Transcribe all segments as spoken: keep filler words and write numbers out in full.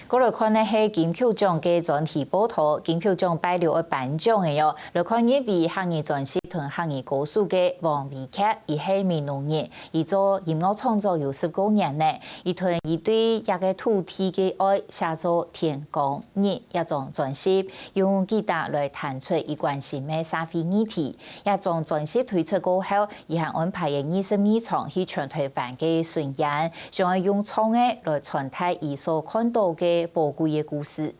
過來看个係金曲獎个專題報導。金曲獎拜六愛頒獎个喲，來看入圍客語專輯同客語歌手个黃瑋傑，佢係美濃人，佢做音樂創作有十過年呢。佢同佢對這个土地个愛寫做《天光日》這張專輯，用吉他來彈出佢關心个社會議題。這張專輯推出過後， 佢還安排个二十二場去全臺灣个巡演，想愛用唱个來傳達佢所看到个寶貴个故事。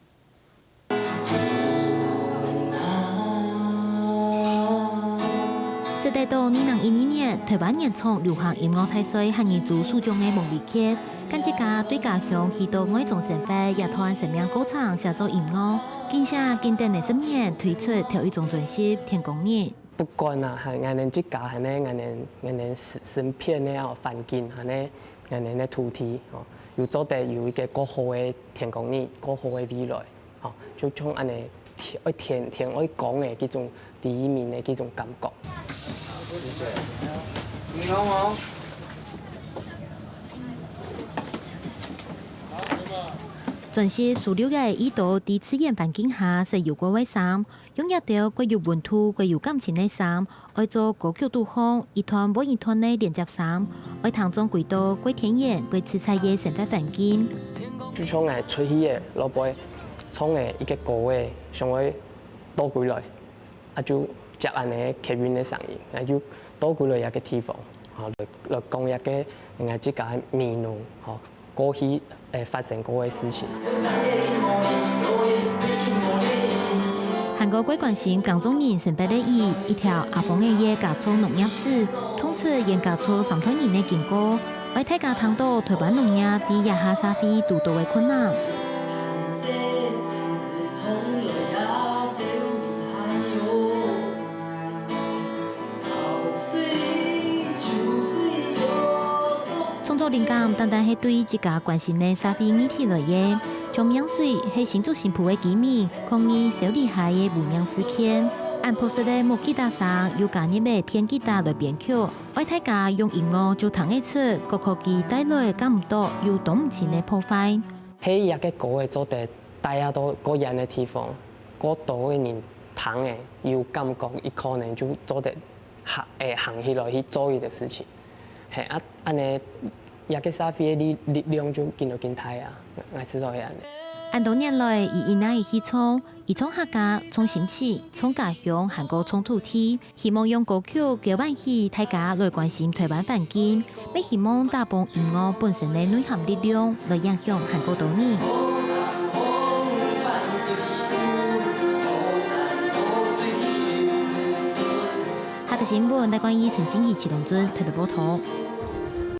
食得到二零一二年臺灣原創流行音樂大賽客語組首獎个黃瑋傑，跟自家對家鄉去到外庄生活這段生命過程寫做音樂，緊寫緊等个十年推出頭一張專輯《天光日》。 不管啊，還𠊎等自家還呢，𠊎等𠊎等身身邊个哦環境還呢，𠊎等个土地哦，有做得有一個過好个天光日，過好个未來，哦，就像恁呢天愛天天愛光个這種第一名个這種感覺。你好哦。專輯收錄个已多在自然環境下食有過个衫， 用這兜過有溫度、過有感情个衫，愛做歌曲肚項一段換一段个連接衫，愛聽眾歸到過天然、過自在个生活環境。就像𠊎出去个落背，唱个一個歌个，想愛倒歸來，啊就接恁呢客運个聲音，啊就倒歸來這個地方，啊來來講這個𠊎自家个美濃，吼。 過去會發生過个事情。還過過關心耕種人生活个佢，一條阿芳仔个家族農業史，唱出原家族三代人个經過，愛大家聽到臺灣農業在這下社會堵到个困難。 創作靈感單單係對自家關心个社會議題來个，像明水係新竹新埔个居民抗議修理垤个污染事件。恁樸實个木吉他聲又加入了電吉他來編曲，愛大家用音樂就聽得出，各科技帶來感覺又擋毋清个破壞。係這個歌仔做得帶啊到過遠个地方，過多个人聽个有感覺，佢可能就做得 行，會行起來去做佢个事情。係啊，恁呢，這個社會个力力量就緊來緊大啊，𠊎知道係恁呢。恁多年來，佢一直去唱，佢唱客家、唱心情、唱家鄉，還過唱土地，希望用歌曲交換起大家來關心臺灣環境，乜希望打破音樂本身个內涵力量，來影響還過多人。 下條新聞，來關於陳信儀、徐龍俊特別報導。